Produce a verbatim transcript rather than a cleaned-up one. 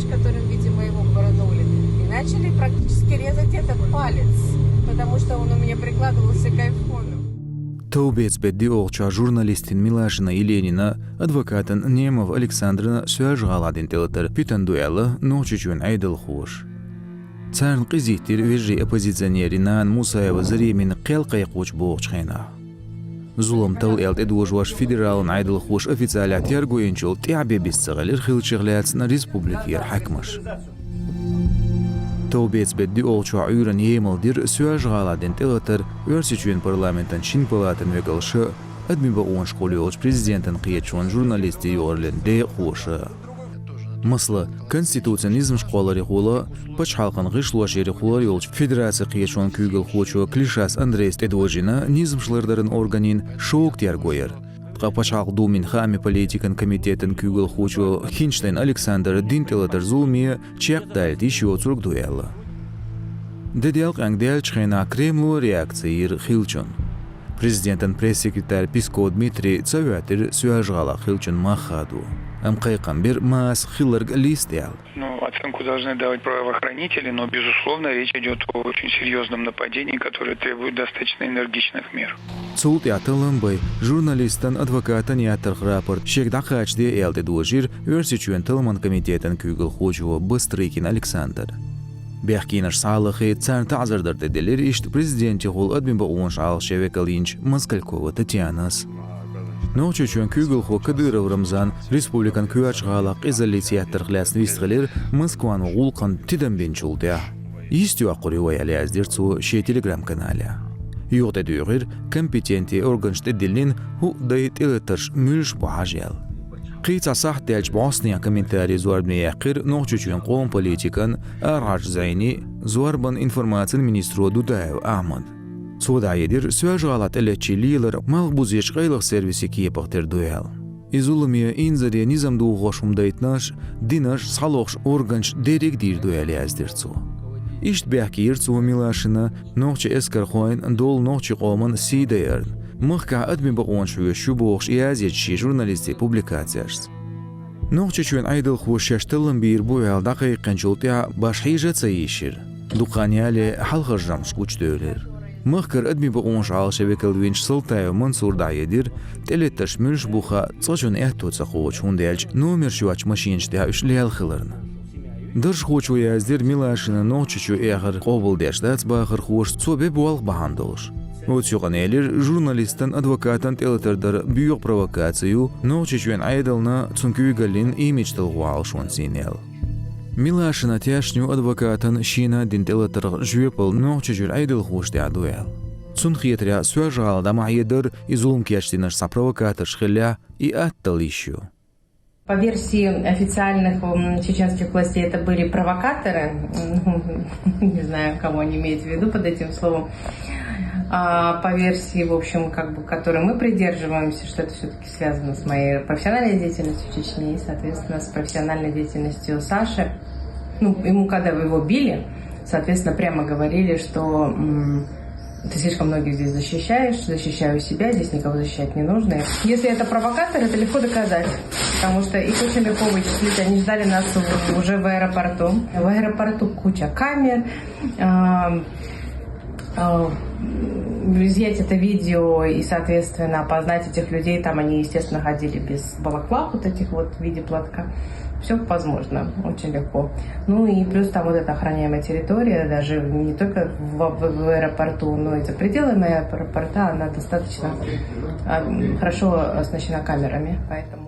которым, видимо, его пырнули. И начали практически резать этот палец, потому что он у меня прикладывался к айфону. Товбеца бетта диъолчохь журналистина Милашина Еленина, адвокатан Немов Александрна Соьлжа-ГӀалахь дина тӀелатар питана ду аьлла Нохчийчоьнан Ӏедалхоша. Царна къизийтира вежарий оппозиционерийн нана Мусаева Заремина кхел кхайкхочу бохучу хенахь. Зулам талла аьлла тӀедожош федералан Ӏедалхоша официалехь терго йинчул тӀаьхьа бен бисса ца хилира хиллачух лаьцна республикера хьаькамаш. Товбеца бетта диъолчохь Ӏуьйранна емал дира Соьлжа-ГӀалахь дина тӀелатар Оьрсийчоьнан парламентан шина палатан векалша, адамийн бакъонашкахула йолчу президентан кхеташонан журналистийн юкъарлин декъахоша. Масала, Конституцин низамаш кхолларехула, пачхьалкхан гӀишлош ярехула йолчу федерацин кхеташонан куьйгалхочо Клишас Андрейс тӀедожийна низамаш лардаран органийн шога терго яр. Ткъа Пачхьалкхан Думин хаамийн политикан комитетан куьйгалхочо Хинштейн Александра дина тӀелатар зуламе чекхдалийта йиш йоцург ду аьлла. Де делкъенга даьллачу хенахь Кремло реакци йира хиллачунна. Президентан пресс-секретарь Песков Дмитрий ца хӀоьттира Соьлжа-ГӀалахь хиллачун мах хадо. Амма кхайкхам бира маса хилларг листа аьлла. Ну, оценку должны давать правоохранители, но, безусловно, речь идёт о очень серьёзном нападении, которое требует достаточно энергичных мер. Цул тӀаьхьа таллам бай журналистан, адвокатан еттарх рапорт шега дӀакхачаде аьлла тӀедожийра Оьрсийчоьнан талламан комитетан куьйгалхочо Бастрыкин Александра. Бехкенаш схьа а лахе, царна таӀзар дар тӀеделира иштта президентехула адамийн бакъонаш Ӏалашъян векал йинчу Москалькова Татьянас. Нохчийчоьнан куьйгалхо Кадыров Рамзан республикан коьртачу гӀалахь къизаллица еттарх лаьцна вистхилира Москван гӀуллакхна тидам бинчул тӀаьхьа. Йист йоккхур ю вай аьлла, яздира цо шен телеграм-каналехь. Юха тӀедуьйгӀира, компетентийн органаша тӀедиллина хӀуъа дай тӀелатарш муьлш бу хьажа аьлла. Кхин цхьа сахьт даьлча бӀостанехьа комментарийн зорбане яьккхира Нохчийчоьнан къоман политикан, арахьарчу зӀенийн, зорбанан, информацин министро Дудаев Ахьмада. Цо дӀахьедира, Соьлжа-ГӀалахь тӀелеттачийн лелар малхбузерчу къайлаха сервисийн кепара тера ду аьлла. И зуламе, инзаре низам дохош хӀума дайтинарш, динарш, схьалохуш органаша дерриг а дийр ду аьлла, яздира цо. Иштта бехке йира цо Милашина нохчийн эскархойн долу нохчийн къоман сий дайарна, махкахь адамийн бакъонаш хьоьшуш ю бохуш язъечу шен журналистийн публикацешца. Нохчийчоьнан Ӏедалхоша шаьш таллам бийр бу аьлла дӀакхайкхинчул тӀаьхьа башха хьежа а ца йийшира. Дукха хан ялале хьалхара жамӀаш гучудевлира. Махкара адамийн бакъонаш Ӏалашъян векал винчу Салтаев Мансура дӀахьедира, тӀелеттарш муьлш бу хаа цкъачунна аьтто ца кхочу, хӀунда аьлча номерш йоцучу машинаш тӀехь уьш лелла хиларна. Даржхочо яздира, Милашина Нохчийчу эхар къобалдеш дац бахархоша, цо бен болх бахьана долуш. Оцу юкъана элира, журналистан, адвокатан тӀелатар дар боьха провокаци ю, Нохчийчоьнан Ӏедална, цуьнан куьйгаллина имидж талхо Ӏалашонца йина аьлла. Милашина тешна ю адвокатан шена дина тӀелатарх жоьпалла Нохчийчуьра Ӏедалхоша тӀехь ду аьлла. Цунна хетарехь, Соьлжа-ГӀала дӀа ма хьедар, и зулам кечдинарш цхьа провокаторш хиллехь, и атталла йиш ю. По версии официальных, м, чеченских властей, это были провокаторы. М, не знаю, кого они имеют в виду под этим словом. А по версии, в общем, как бы, которой мы придерживаемся, что это всё-таки связано с моей профессиональной деятельностью в Чечне и, соответственно, с профессиональной деятельностью Саши. Ну, ему, когда его били, соответственно, прямо говорили, что, м, ты слишком многих здесь защищаешь, защищаю себя, здесь никого защищать не нужно. Если это провокатор, это легко доказать, потому что их очень легко вычислить. Они ждали нас в- уже в аэропорту. В аэропорту куча камер, а, а, изъять это видео и, соответственно, опознать этих людей. Там они, естественно, ходили без балаклав вот этих вот в виде платка. Всё возможно, очень легко. Ну и плюс там вот эта охраняемая территория, даже не только в, в- в аэропорту, но и за пределами аэропорта, она достаточно, а, хорошо оснащена камерами, поэтому